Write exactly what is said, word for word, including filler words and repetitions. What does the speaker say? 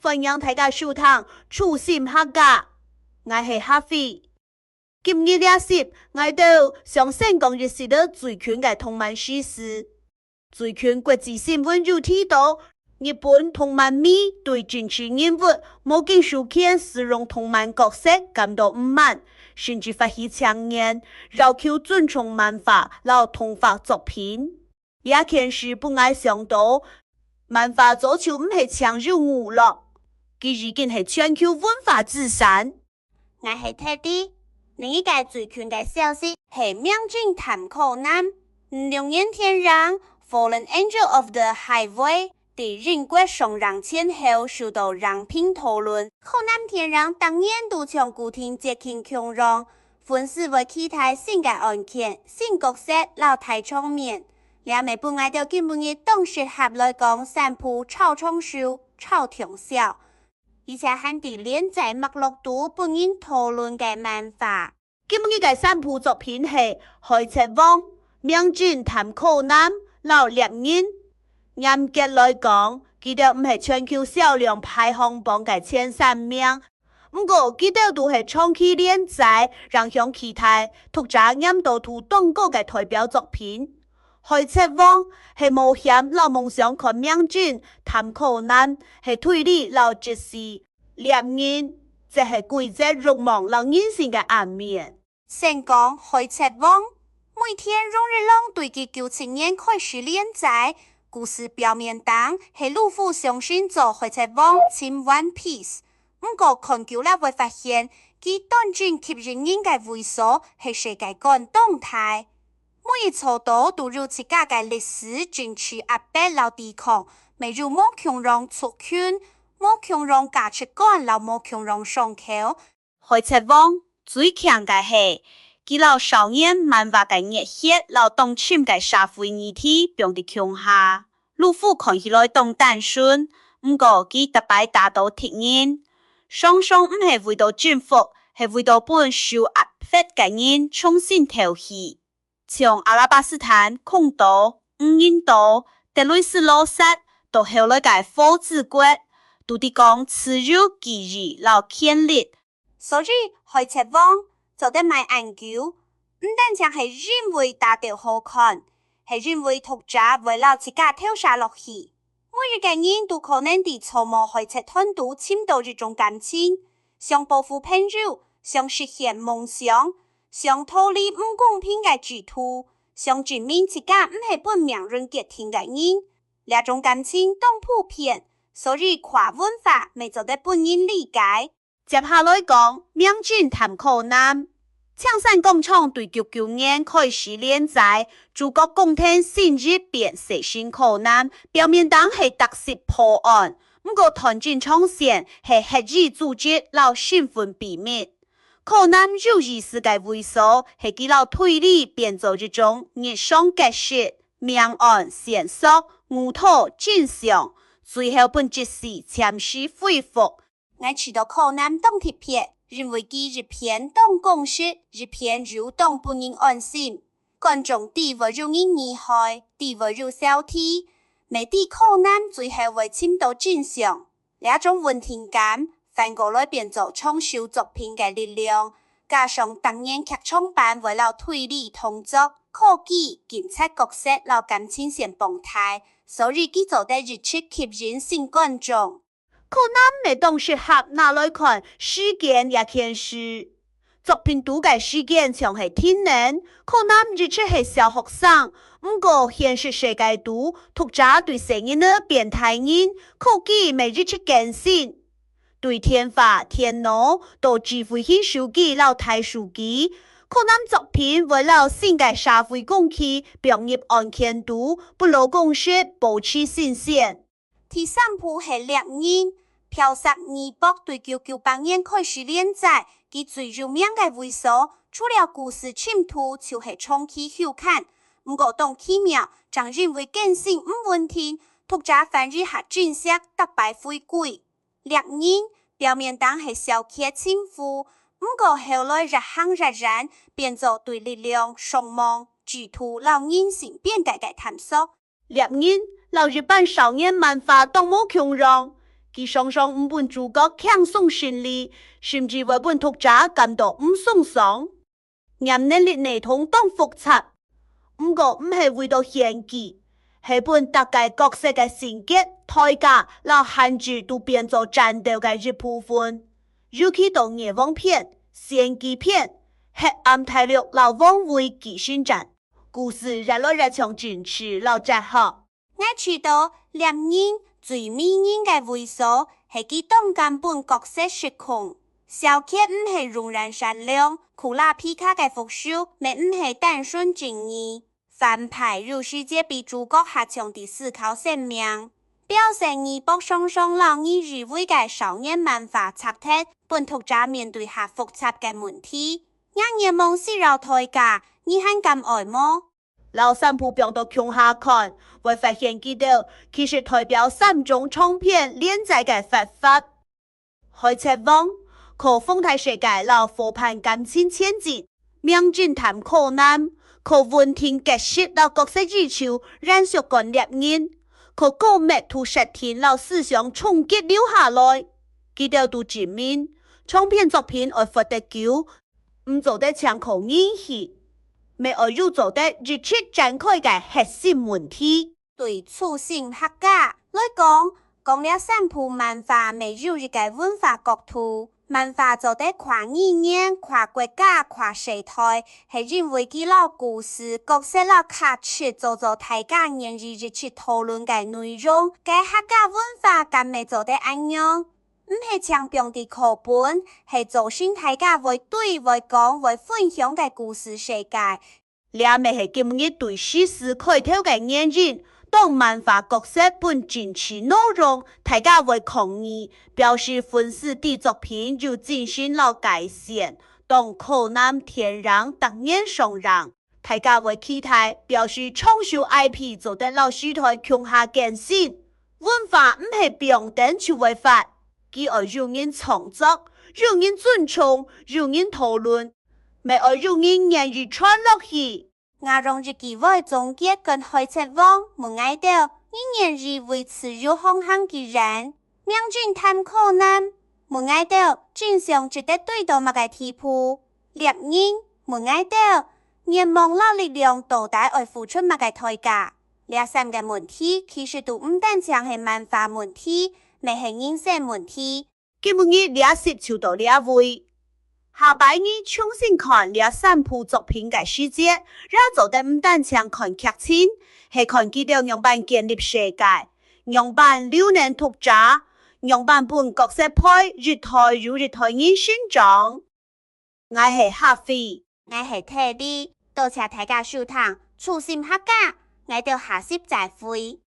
歡迎大家收聽《初心客家》，𠊎係哈菲。今日這集，𠊎兜想先講一息仔最近个動漫時事。最近國際新聞有提到，日本動漫迷對政治人物無經授權使用動漫角色感到毋滿，甚至發起請願，要求尊重漫畫摎動畫作品。 這件事分𠊎想到，漫畫早就毋係淨有娛樂，佢已經係全球文化資產。𠊎係Teddy，另一個最近个消息係《名偵探柯南》。五六年電影《Fallen Angel of the Highway》在英國上映前後受到影評討論。柯南電影逐年都像固定節慶共樣，粉絲會期待新个案件、新角色摎大場面。 這乜分𠊎兜今晡日當適合來講三部超長壽、超暢銷，而且還在連載脈絡肚分人討論个漫畫。今晡日个三部作品係《海賊王》、《名偵探柯南》摎《獵人》。嚴格來講，佢兜毋係全球銷量排行榜个前三名， 毋過，佢兜都係長期連載，影響期待、讀者黏度都當高个代表作品。《海賊王》係冒險摎夢想款，《名偵探柯南》係推理摎哲思，《獵人》則係規則、慾望摎人性个暗面。 先講《海賊王》，尾田榮一郎對佢九七年開始連載，故事表面頂係魯夫上身做海賊王尋One Piece，毋過看久了會發現，佢斷真吸引人个位所係世界觀當大。每一座島都有自家个歷史、政治壓迫摎抵抗，乜有無共樣族群、無共樣價值觀摎無共樣傷口。 《海賊王》最強个係，佢摎少年漫畫个熱血摎當深个社會議題放在共下。魯夫看起來當單純，毋過佢逐擺打倒敵人，常常毋係為著征服，係為著分受壓迫个人重新敨氣。 像阿拉巴斯坦、空島、五人島、德雷斯羅薩，到後來个火之國，都在講自由、記憶摎權力。所以，《海賊王》做得賣恁久，毋單淨係因為打鬥好看，係因為讀者會摎自家投射落去。每一個人都可能在草帽海賊團肚尋到一種感情，想保護朋友，想實現夢想， 想逃離毋公平个制度，想證明自家毋係分命運決定个人。這種感情當普遍，所以跨文化乜做得分人理解。接下來講，《名偵探柯南》。青山剛昌對九九年開始連載，主角工藤新一變細身柯南，表面頂係特色破案，毋過斷真長線係黑衣組織摎身份秘密。 柯南有意思个位所，係佢摎推理變做一種日常格式，命案、線索、誤導、真相，最後分哲思暫時恢復。𠊎試著柯南當特別，因為佢一片當公式，一片又當分人安心。觀眾知會有人遇害，知會有小弟，乜知柯南最後會尋到真相。 這種穩定感反過來變做長壽作品个力量，加上逐年劇場版會摎推理、動作、科技、警察角色摎感情線放大，所以佢做得一直吸引新觀眾。柯南乜當適合拿來看時間這件事。 作品肚个時間像係停等，柯南一直係小學生，毋過現實世界肚，讀者對細人仔變大人，科技乜一直更新。對電話、電腦，到智慧型手機摎大數據，柯南作品會摎新个社會工具放入案件肚，分老公式保持新鮮。 第三部係《獵人》，浦澤義博對九九八年開始連載，佢最有名个位所，除了故事深度，就係長期休刊。毋過當奇妙，正因為更新毋穩定，讀者反而較珍惜逐擺回歸。《獵人》表面頂係小氣个稱呼，毋過後來越行越遠，變做對力量、慾望、制度摎人性邊界个探索。 《獵人》摎一般少年漫畫當無共樣，佢常常毋分主角輕鬆勝利，甚至會分讀者感到毋鬆爽。念能力系統當複雜，毋過毋係為著玄機，係分逐個角色个性格、代價摎限制都變做戰鬥个一部分。尤其到孽王篇、獻祭篇、黑暗大陸摎王位繼承戰，故事越來越像政治摎哲學。 𠊎試著獵人、最迷人个位所，係佢當敢分角色失控。小傑毋係永遠善良，庫拉皮卡个復仇乜毋係單純正義。反派有時節比主角還像在思考生命。表現義薄常常摎你以為个少年漫畫拆忒，分讀者面對較複雜个問題。若願望需要代價，你還敢愛無？ 摎三部放到共下看，會發現佢兜其實代表三種長篇連載个活法。海賊王，靠豐沛世界摎夥伴感情前進；名偵探柯南，靠穩定結識摎角色需求延續趕獵人；靠告密圖設定摎思想衝擊留下來。佢兜都證明，長篇作品愛活得久， 毋做得淨靠人氣，乜愛有做得一直展開个核心問題。對初心客家來講，講這三部漫畫乜有一個文化角度。漫畫做得跨語言、跨國家、跨世代，係因為佢摎故事、角色摎卡尺做做大家願意一直討論个內容。該客家文化敢乜做得恁樣？ 毋係淨放在課本，係造成大家會對、會講、會分享个故事世界。這乜係今日對時事開頭个原因。當漫畫角色分政治挪用，大家會抗議，表示粉絲對作品有精神摎界線。當柯南電影逐年上映， 大家會期待，表示長壽I P做得摎時代共下更新。文化毋係放等就會活，佢愛有人創作，有人尊重，有人討論，乜愛有人願意傳落去。𠊎用一句話總結該海賊王，問𠊎兜：你願意為自由航行幾遠？名偵探柯南，問𠊎兜：真相值得追到麼个地步？ 獵人，問𠊎兜，願望摎力量到底愛付出麼个代價？這三個問題其實都毋單淨係漫畫問題，乜係人生問題。今晡日這集就到這位。下擺你重新看這三部作品个時節，也做得毋單淨看劇情，係看佢兜仰般建立世界，仰般留等讀者，仰般分角色陪一代又一代人成長。 𠊎係哈菲。𠊎係泰利。多謝大家收聽《初心客家》，𠊎兜下集再會。